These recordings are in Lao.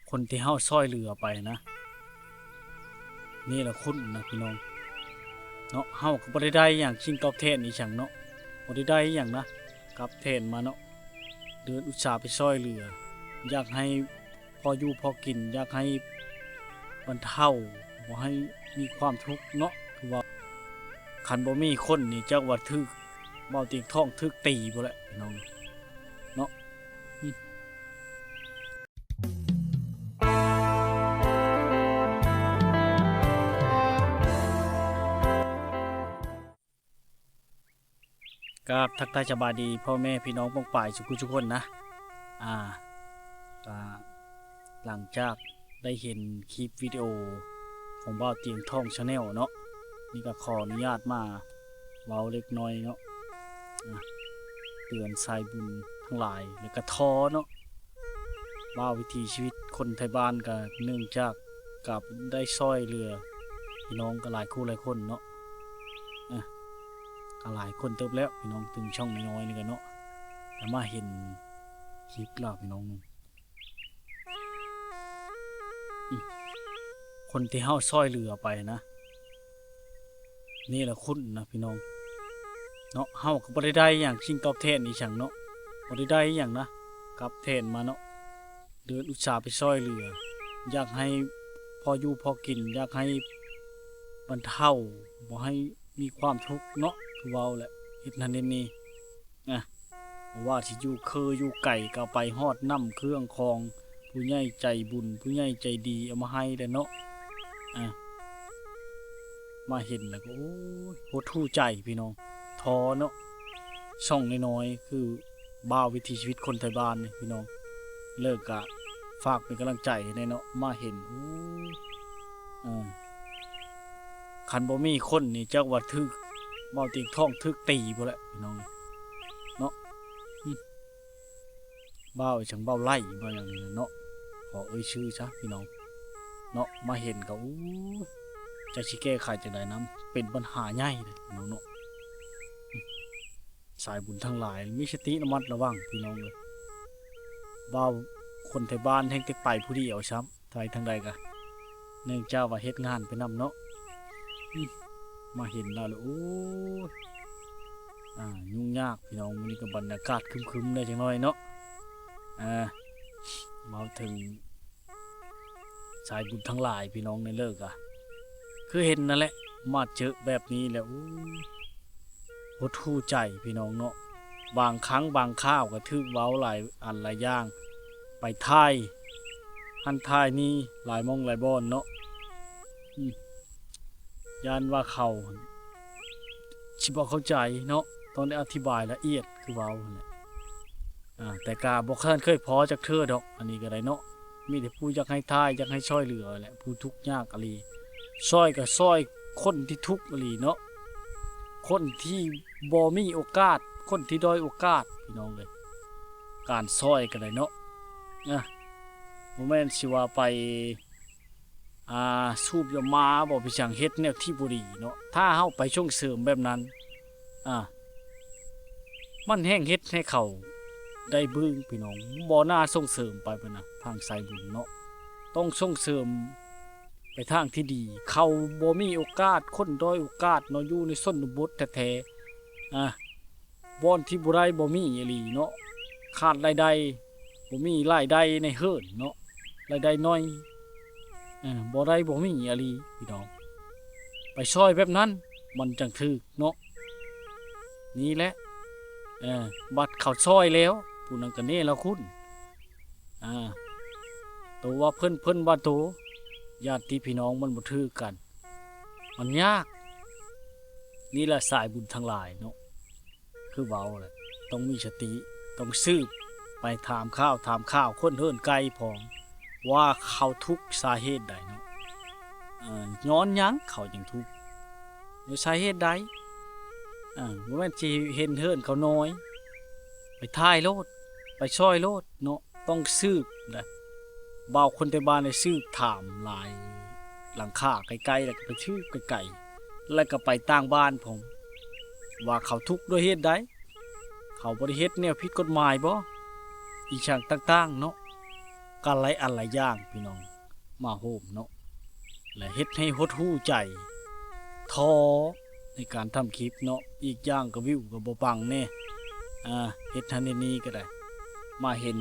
ຄົນທີ່ເຮົາຊ່ອຍເຫຼືອໄປນະ ເນລະຄຸນນະພີ່ນ້ອງເນາະ. ເຮົາກໍບໍ່ໄດ້ໄດ້ຫຍັງ ສິ່ງຕອບແທນອີ່ຫຍັງເນາະ ບໍ່ໄດ້ໄດ້ຫຍັງນະ ກັບແທນມາເນາະ. ເດີນອຸດສາໄປຊ່ອຍເຫຼືອ ຢາກໃຫ້ພໍຢູ່ພໍກິນ ຢາກໃຫ້ບັນເທົາ ບໍ່ໃຫ້ມີຄວາມທຸກເນາະ. ຄືວ່າຄັນບໍ່ມີຄົນນີ້ ຈັກວ່າຖືກບ່າວຕຽງທອງຖືກຕີພຸ້ນແຫຼະພີ່ນ້ອງເນາະ. ກາບທັກທາຍສະບາຍດີພໍ່ແມ່ພີ່ນ້ອງປ້ອງປາຍສຸກຜູ້ສຸກຄົນນະ. ອ່າ ກະຫຼັງຈາກໄດ້ເຫັນຄລິບວິດີໂອຂອງບ່າວຕຽງທອງ Channel ເນາະ ນີ້ກະຂໍອະນຸຍາດມາເວົ້າເລັກນ້ອຍເນາະ ອ່າ ເຕືອນສາຍບຸນທັງຫຼາຍ ແລະກະທໍ້ເນາະ ວ່າວິຖີຊີວິດຄົນໄທບ້ານກະເນື່ອງຈາກກະໄດ້ຊ່ອຍເຫຼືອພີ່ນ້ອງກະຫຼາຍຄູ່ຫຼາຍຄົນເນາະ. ອ່າ ກະຫຼາຍຄົນເຕີບແລ້ວພີ່ນ້ອງ ເຖິງຊ່ອງນ້ອຍໆນີ້ກະເນາະ ກະມາເຫັນຄລິບລາວພີ່ນ້ອງ ອືມ ຄົນທີ່ເຮົາຊ່ອຍເຫຼືອໄປນະ ເນລະຄຸນນະພີ່ນ້ອງເນາະ. ເຮົາກໍບໍ່ໄດ້ໄດ້ຫຍັງ ສິ່ງຕອບແທນອີ່ຫຍັງເນາະ ບໍ່ໄດ້ໄດ້ຫຍັງນະ ກັບແທນມາເນາະ. ເດີນອຸດສາໄປຊ່ອຍເຫຼືອ ຢາກໃຫ້ພໍຢູ່ພໍກິນ ຢາກໃຫ້ບັນເທົາ ບໍ່ໃຫ້ມີຄວາມທຸກເນາະ. ຄືເວົ້າແຫຼະ ເຮັດນັ້ນເຮັດນີ້ ອາ ບໍ່ວ່າຊິຢູ່ເຄີຢູ່ໄກ ກໍເອົາໄປຮອດນ້ຳເຄື່ອງຂອງ ຜູ້ໃຫຍ່ໃຈບຸນ ຜູ້ໃຫຍ່ໃຈດີເອົາມາໃຫ້ແຫຼະເນາະ. ອາ ມາເຫັນແລ້ວກໍ ໂອ້ຍ ຫົດຫູ່ໃຈພີ່ນ້ອງ ທໍ້ເນາະ. ຊ່ອງນ້ອຍໆ ຄືບ່າວວິຖີຊີວິດຄົນໄທບ້ານນີ້ພີ່ນ້ອງ ແລ້ວກະຝາກເປັນກຳລັງໃຈໃຫ້ແດ່ເນາະ. ມາເຫັນ ໂອ້ ເອີ ຄັນບໍ່ມີຄົນນີ້ ຈັກວ່າຖືກບ່າວຕຽງທອງຖືກຕີພຸ້ນແຫຼະພີ່ນ້ອງເນາະ. ອືມ ບ່າວອີ່ຫຍັງ ບ່າວໄຫຼ ບ່າວຫຍັງນີ້ເນາະ ຂໍເອີ່ຍຊື່ຊະພີ່ນ້ອງເນາະ. ມາເຫັນກໍ ໂອ້ຍ ຈັກຊິແກ້ໄຂຈັ່ງໃດນຳ ເປັນບັນຫາໃຫຍ່ເດ້ພີ່ນ້ອງເນາະ. ອືມ ສາຍບຸນທັງຫຼາຍ ມີສະຕິລະມັດລະວັງພີ່ນ້ອງເອີຍ. ບ່າວຄົນໄທບ້ານແຮ່ງແຕ່ໄປຜູ້ດຽວຊ້ຳ ໄປທາງໃດກະ ເນື່ອງຈາກວ່າເຮັດງານໄປນຳເນາະ. ອືມ ມາເຫັນແລ້ວ ໂອ້ຍ ອ່າ ຫຍຸ້ງຍາກພີ່ນ້ອງ. ມື້ນີ້ກໍບັນຍາກາດຄຶມໆ ແດ່ຈັກໜ້ອຍເນາະ. ອ່າ ເວົ້າເຖິງສາຍບຸນທັງຫຼາຍພີ່ນ້ອງ ໃນເລີກກະ ຄືເຫັນນັ້ນແຫຼະ ມາເຈິແບບນີ້ແລ້ວ ໂອ້ຍ ຫົດຫູ່ໃຈພີ່ນ້ອງເນາະ. ບາງຄັ້ງບາງຄາວກໍຖືກເວົ້າຫຼາຍອັນຫຼາຍຢ່າງ ໄປຖ່າຍຫັ້ນຖ່າຍນີ້ ຫຼາຍໝ່ອງຫຼາຍບ່ອນເນາະ. ອືມ ຢ້ານວ່າເຂົາຊິບໍ່ເຂົ້າໃຈເນາະ ຕ້ອງໄດ້ອະທິບາຍລະອຽດຄືເວົ້າຫັ້ນແຫຼະ. ອາ ແຕ່ກະບໍ່ທັນເຄີຍພໍ້ຈັກເທື່ອດອກ ອັນນີ້ກໍໄດ້ເນາະ. ມີແຕ່ຜູ້ຢາກໃຫ້ທ່າຍ ຢາກໃຫ້ຊ່ອຍເຫຼືອແຫຼະ ຜູ້ທຸກຍາກອີ່ຫຼີ. ຊ່ອຍກໍຊ່ອຍຄົນທີ່ທຸກອີ່ຫຼີເນາະ ຄົນທີ່ບໍ່ມີໂອກາດ ຄົນທີ່ດ້ອຍໂອກາດ ພີ່ນ້ອງເອີຍ. ການຊ່ອຍກໍໄດ້ເນາະ ນະ ບໍ່ແມ່ນຊິວ່າໄປ ອ່າ ສູບຢາໝາບໍ່ ໄປຫຍັງ ເຮັດແນວທີ່ບໍ່ດີເນາະ. ຖ້າເຮົາໄປສົ່ງເສີມແບບນັ້ນ ອ່າ ມັນແຮ່ງເຮັດໃຫ້ເຂົາໄດ້ບຶ້ງ ພີ່ນ້ອງ. ບໍ່ໜ້າສົ່ງເສີມໄປພຸ້ນນະ ທາງສາຍບຸນເນາະ. ຕ້ອງສົ່ງເສີມໄປທາງທີ່ດີ. ເຂົາບໍ່ມີໂອກາດ ຄົນດ້ອຍໂອກາດເນາະ ຢູ່ໃນຊົນນະບົດແທ້ໆ ອ່າ ບ່ອນທີ່ບໍ່ໄດ້ບໍ່ມີອີ່ຫຼີເນາະ ຂາດລາຍໄດ້ ບໍ່ມີລາຍໄດ້ໃນເຮືອນເນາະ ລາຍໄດ້ໜ້ອຍ ເອີ ບໍ່ໄດ້ບໍ່ມີອີ່ຫຼີພີ່ນ້ອງ. ໄປຊ່ອຍແບບນັ້ນມັນຈັ່ງຖືກເນາະ. ນີ້ແຫຼະ ເອີ ບັດເຂົາຊ່ອຍແລ້ວ ຜູ້ນັ້ນກໍເນລະຄຸນ ອ່າ ໂຕວ່າເພິ່ນ ເພິ່ນວ່າໂຕ ຍາດຕິພີ່ນ້ອງມັນບໍ່ຖືກກັນ ມັນຍາກ. ນີ້ແຫຼະສາຍບຸນທັງຫຼາຍເນາະ ຄືເວົ້າແຫຼະ ຕ້ອງມີສະຕິ ຕ້ອງສືບໄປຖາມຂ່າວ ຖາມຂ່າວຄົນເຮືອນໃກ້ພ້ອມ ວ່າເຂົາທຸກສາເຫດໃດເນາະ ເອີ ຍ້ອນຫຍັງເຂົາຈຶ່ງທຸກ ໂດຍສາເຫດໃດ. ເອີ ບໍ່ແມ່ນຊິເຫັນເຮືອນເຂົານ້ອຍ ໄປຖ່າຍໂລດ ໄປຊ່ອຍໂລດເນາະ. ຕ້ອງສືບນະ ບ່າວຄົນໄທບ້ານໄດ້ສືບຖາມຫຼາຍຫຼັງຄາໃກ້ໆ ແລ້ວກໍໄປສືບໄກໆ ແລ້ວກໍໄປຕ່າງບ້ານພ້ອມ ວ່າເຂົາທຸກດ້ວຍເຫດໃດ ເຂົາບໍ່ໄດ້ເຮັດແນວຜິດກົດໝາຍບໍ່ ອີ່ຫຍັງຕ່າງໆເນາະ. ກັນຫຼາຍອັນຫຼາຍຢ່າງພີ່ນ້ອງ ມາໂຮມເນາະ ແລະເຮັດໃຫ້ຫົດຫູ່ໃຈ ທໍ້ໃນການທຳຄລິບເນາະ. ອີກຢ່າງກໍວິວກໍບໍ່ປັງແດ່ ອາ ເຮັດຫັ້ນເຮັດນີ້ກໍໄດ້ ມາເຫັນ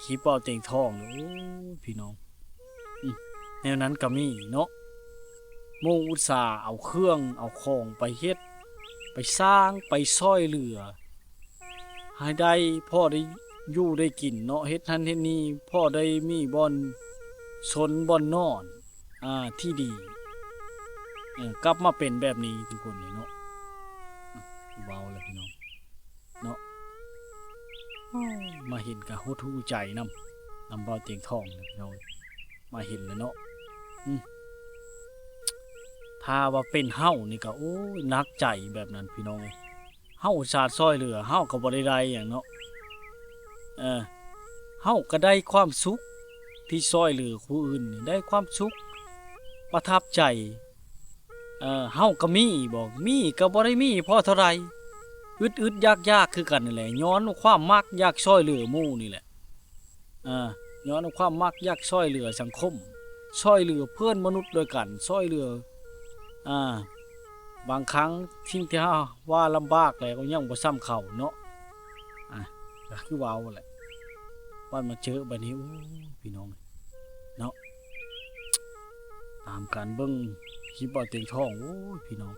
ຄລິບເວົ້າຕຽງທອງ ໂອ້ຍ ພີ່ນ້ອງ ອືມ ແນວນັ້ນກໍມີເນາະ. ໝູ່ອຸດສາເອົາເຄື່ອງເອົາຂອງໄປເຮັດ ໄປສ້າງ ໄປຊ່ອຍເຫຼືອ ໃຫ້ໄດ້ພໍໄດ້ຢູ່ໄດ້ກິນເນາະ ເຮັດຫັ້ນເຮັດນີ້ ພໍໄດ້ມີບ່ອນຊົນບ່ອນນອນ ອາ ທີ່ດີ ເອີ ກັບມາເປັນແບບນີ້ທຸກຄົນເລີຍເນາະ. ອາ ເວົ້າແລ້ວພີ່ນ້ອງເນາະ ມາເຫັນກະຫົດຫູ່ໃຈນຳ ນຳເວົ້າຕຽງທອງເລີຍພີ່ນ້ອງ ມາເຫັນແລ້ວເນາະ ອືມ ຖ້າວ່າເປັນເຮົານີ້ກະ ໂອ້ຍ ໜັກໃຈແບບນັ້ນພີ່ນ້ອງເອີຍ. ເຮົາອຸດສາຊ່ອຍເຫຼືອ ເຮົາກໍບໍ່ໄດ້ໄດ້ຫຍັງເນາະ ເອີ ເຮົາກໍໄດ້ຄວາມສຸກທີ່ຊ່ອຍເຫຼືອຜູ້ອື່ນນີ້ ໄດ້ຄວາມສຸກ ປະທັບໃຈ ເອີ ເຮົາກໍມີບໍ ມີກໍບໍ່ໄດ້ມີພໍເທົ່າໃດ ອຶດໆຢາກໆຄືກັນນີ້ແຫຼະ ຍ້ອນຄວາມມັກຢາກຊ່ອຍເຫຼືອໝູ່ນີ້ແຫຼະ. ອາ ຍ້ອນຄວາມມັກຢາກຊ່ອຍເຫຼືອສັງຄົມ ຊ່ອຍເຫຼືອເພື່ອນມະນຸດດ້ວຍກັນ ຊ່ອຍເຫຼືອ ອາ ບາງຄັ້ງສິ່ງທີ່ເຮົາວ່າລຳບາກແລ້ວກໍຍັງບໍ່ສ່ຳເຂົາເນາະ. ອາ ກໍຄືເວົ້າແຫຼະ ບັດມາເຈີບັດນີ້ ໂອ້ຍ ພີ່ນ້ອງເນາະ ຕາມການເບິ່ງຄລິບເວົ້າຕຽງທອງ ໂອ້ຍ ພີ່ນ້ອງ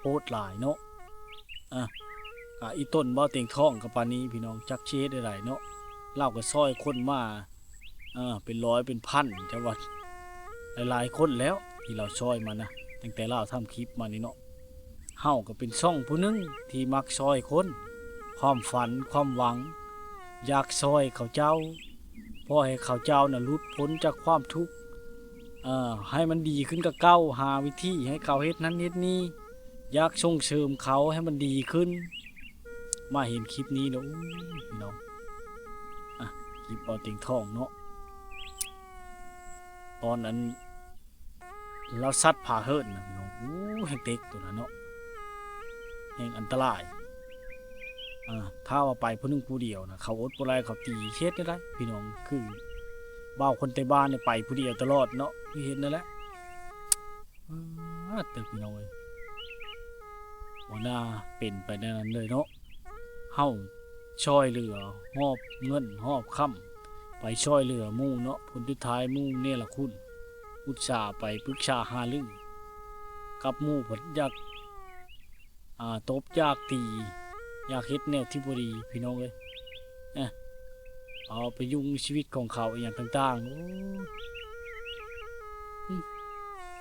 ໂຫດຫຼາຍເນາະ. ອາ ກະອີ່ຕົນເວົ້າຕຽງທອງກໍປານນີ້ພີ່ນ້ອງ ຈັກຊິເຮັດແນວໃດເນາະ ລາວກໍຊ່ອຍຄົນມາ ເອີ ເປັນຮ້ອຍເປັນພັນ ແຕ່ວ່າຫຼາຍໆຄົນແລ້ວທີ່ລາວຊ່ອຍມານະ ຕັ້ງແຕ່ລາວທຳຄລິບມານີ້ເນາະ. ເຮົາກໍເປັນຊ່ອງຜູ້ໜຶ່ງທີ່ມັກຊ່ອຍຄົນ ຄວາມຝັນຄວາມຫວັງ ຢາກຊ່ອຍເຂົາເຈົ້າ ພໍໃຫ້ເຂົາເຈົ້ານະຫຼຸດພົ້ນຈາກຄວາມທຸກ ເອີ ໃຫ້ມັນດີຂຶ້ນກວ່າເກົ່າ ຫາວິທີໃຫ້ເຂົາເຮັດນັ້ນເຮັດນີ້ ຢາກສົ່ງເສີມເຂົາໃຫ້ມັນດີຂຶ້ນ. ມາເຫັນຄລິບນີ້ແລ້ວ ໂອ້ຍ ພີ່ນ້ອງ ອາ ຄລິບເວົ້າຕຽງທອງເນາະ ຕອນອັນລາວສັດພາເຫີນນະພີ່ນ້ອງ ໂອ້ ແຮງເຕັກໂຕນັ້ນເນາະ ແຮງອັນຕະລາຍ. ອາ ຖ້າວ່າໄປຜູ້ໜຶ່ງຜູ້ດຽວນະ ເຂົາອົດບໍ່ໄດ້ ເຂົາຕີ ເຮັດແນວໃດພີ່ນ້ອງ ຄືບ່າວຄົນໄທບ້ານນີ້ໄປຜູ້ດຽວຕະຫຼອດເນາະ ຄືເຫັນນັ້ນແຫຼະ. ປາດເຕີ ພີ່ນ້ອງເອີຍ ບໍ່ໜ້າເປັນໄປແນວນັ້ນເລີຍເນາະ. ເຮົາຊ່ອຍເຫຼືອ ຫອບເງິນຫອບຄຳ ໄປຊ່ອຍເຫຼືອໝູ່ເນາະ ຜົນສຸດທ້າຍໝູ່ເນລະຄຸນ ອຸດສາໄປປຶກສາຫາລື ກັບໝູ່ເພິ່ນຢາກ ອາ ຕົບຢາກຕີ ຢາກເຮັດແນວທີ່ບໍ່ດີ ພີ່ນ້ອງເອີຍ ເອົາໄປຫຍຸ້ງໃນຊີວິດຂອງເຂົາອີ່ຫຍັງຕ່າງໆ ໂອ້ຍ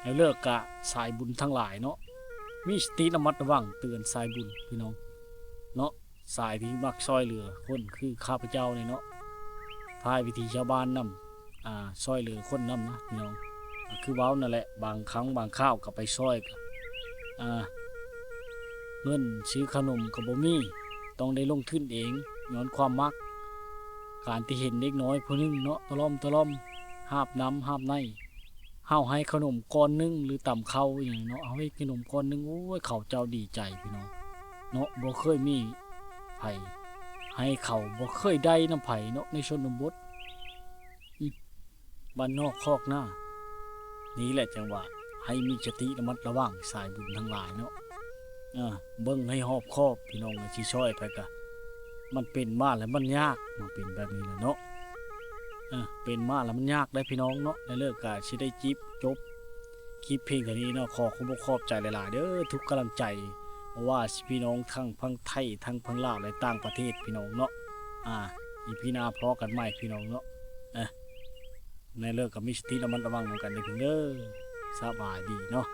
ໃນເລີກກະສາຍບຸນທັງຫຼາຍເນາະ ມີສະຕິລະມັດລະວັງ ເຕືອນສາຍບຸນພີ່ນ້ອງເນາະ ສາຍທີ່ມັກຊ່ອຍເຫຼືອຄົນຄືຂ້າພະເຈົ້ານີ້ເນາະ ຖ່າຍວິຖີຊາວບ້ານນຳ ອາ ຊ່ອຍເຫຼືອຄົນນຳນະພີ່ນ້ອງ ກໍຄືເວົ້ານັ້ນແຫຼະ ບາງຄັ້ງບາງຄາວກໍໄປຊ່ອຍ ອາ ເງິນຊື້ຂະໜົມກໍບໍ່ມີ ຕ້ອງໄດ້ລົງທຶນເອງ ຍ້ອນຄວາມມັກ ການທີ່ເຫັນເດັກນ້ອຍຜູ້ໜຶ່ງເນາະ ຕະຫຼອມຕະຫຼອມ ຫາບນ້ຳຫາບໃນ ເຮົາໃຫ້ຂະໜົມກ້ອນໜຶ່ງ ຫຼື ຕຳເຂົ້າອີ່ຫຍັງເນາະ ເຮົາໃຫ້ຂະໜົມກ້ອນໜຶ່ງ ໂອ້ຍ ເຂົາເຈົ້າດີໃຈພີ່ນ້ອງເນາະ ບໍ່ເຄີຍມີໃຜໃຫ້ເຂົາ ບໍ່ເຄີຍໄດ້ນຳໃຜເນາະ ໃນຊົນນະບົດ ບ້ານນອກຄອກນາ ນີ້ແຫຼະຈັ່ງວ່າໃຫ້ມີສະຕິລະມັດລະວັງສາຍບຸນທັງຫຼາຍເນາະ ເອີ ເບິ່ງໃຫ້ຮອບຄອບພີ່ນ້ອງ ຊິຊ່ອຍໃຜກະ ມັນເປັນມາແລ້ວມັນຍາກ ມັນເປັນແບບນີ້ແຫຼະເນາະ ເອີ ເປັນມາແລ້ວມັນຍາກເດ້ພີ່ນ້ອງເນາະ ແລ້ວເລີກກະຊິໄດ້ຈິບຈົບ ຄລິບພຽງເທົ່ານີ້ເນາະ ຂໍຂອບອົກຂອບໃຈຫຼາຍໆເດີ ທຸກກຳລັງໃຈ ບໍ່ວ່າຊິພີ່ນ້ອງທັງຝັ່ງໄທ ທັງຝັ່ງລາວ ແລະ ຕ່າງປະເທດພີ່ນ້ອງເນາະ ອາ ອີພີໜ້າພໍ້ກັນໃໝ່ພີ່ນ້ອງເນາະ ເອີ ໃນເລີກກໍມີສະຕິລະມັດລະວັງນຳກັນເດີພີ່ນ້ອງເດີ ສະບາຍດີເນາະ.